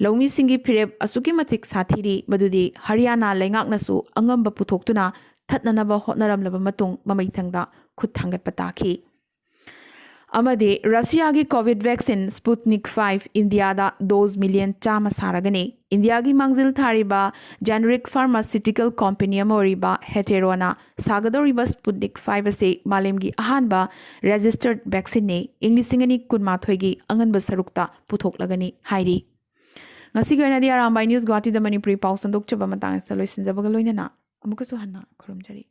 ꯂꯧꯃꯤꯁꯤꯡꯒꯤ ꯐꯤꯔꯦꯞ ꯑꯁꯨꯛꯀꯤ ꯃꯇꯤꯛ ꯁꯥꯊꯤꯔꯤ, ꯃꯗꯨꯗꯤ ꯍꯔꯤꯌꯥꯅꯥ ꯂꯩꯉꯥꯛꯅꯁꯨ ꯑꯉꯝꯕ ꯄꯨꯊꯣꯛꯇꯨꯅ ꯊꯠꯅꯅꯕ ꯍꯣꯠꯅꯔꯝꯂꯕ ꯃꯇꯨꯡ ꯃꯃꯩꯊꯪꯗ ꯈꯨꯠ ꯊꯥꯡꯒꯠꯄ ꯇꯥꯈꯤ꯫ ꯑꯃꯗꯤ ꯔꯁꯤꯌꯥꯒꯤ ꯀꯣꯚꯤꯗ ꯚꯦꯛꯁꯤꯟ ꯁ꯭ꯄꯨꯠꯅꯤꯛ ꯐꯥꯏꯚ ꯏꯟꯗꯤꯌꯥꯗ ꯗꯣꯖ ꯃꯤꯂꯤꯌꯟ ꯆꯥꯝꯃ ꯁꯥꯔꯒꯅꯤ꯫ ꯏꯟꯗꯤꯌꯥꯒꯤ ꯃꯥꯡꯖꯤꯜ ꯊꯥꯔꯤꯕ generic pharmaceutical company ꯑꯃ ꯑꯣꯏꯔꯤꯕ ꯍꯦꯇꯦꯔꯣꯅ ꯁꯥꯒꯗꯧꯔꯤꯕ ꯁ꯭ꯄꯨꯠꯅꯤꯛ ꯐꯥꯏꯚ ꯑꯁꯤ ꯃꯥꯂꯦꯝꯒꯤ ꯑꯍꯥꯟꯕ registered vaccineꯅꯤ꯫ ꯏꯪ ꯂꯤꯁꯤꯡ ꯑꯅꯤ ꯀꯨꯟꯃꯥꯊꯣꯏꯒꯤ ꯑꯉꯟꯕ ꯁꯔꯨꯛꯇ ꯄꯨꯊꯣꯛꯂꯒꯅꯤ ꯍꯥꯏꯔꯤ꯫ ꯉꯁꯤꯒꯤ ꯑꯣꯏꯅꯗꯤ ꯑꯔꯥꯝꯕꯥꯏ ꯅ꯭ꯌꯨꯁ ꯒꯨꯋꯥꯍꯥꯇꯤꯗ ꯃꯅꯤꯄꯨꯔꯤ ꯄꯥꯎ ꯁꯟꯗꯣꯛꯆꯕ ꯃꯇꯥꯡ ꯑꯁꯤꯗ ꯂꯣꯏꯁꯤꯟꯖꯕꯒ ꯂꯣꯏꯅꯅ ꯑꯃꯨꯛꯀꯁꯨ ꯍꯟꯅ ꯈꯨꯔꯨꯝꯖꯔꯤ꯫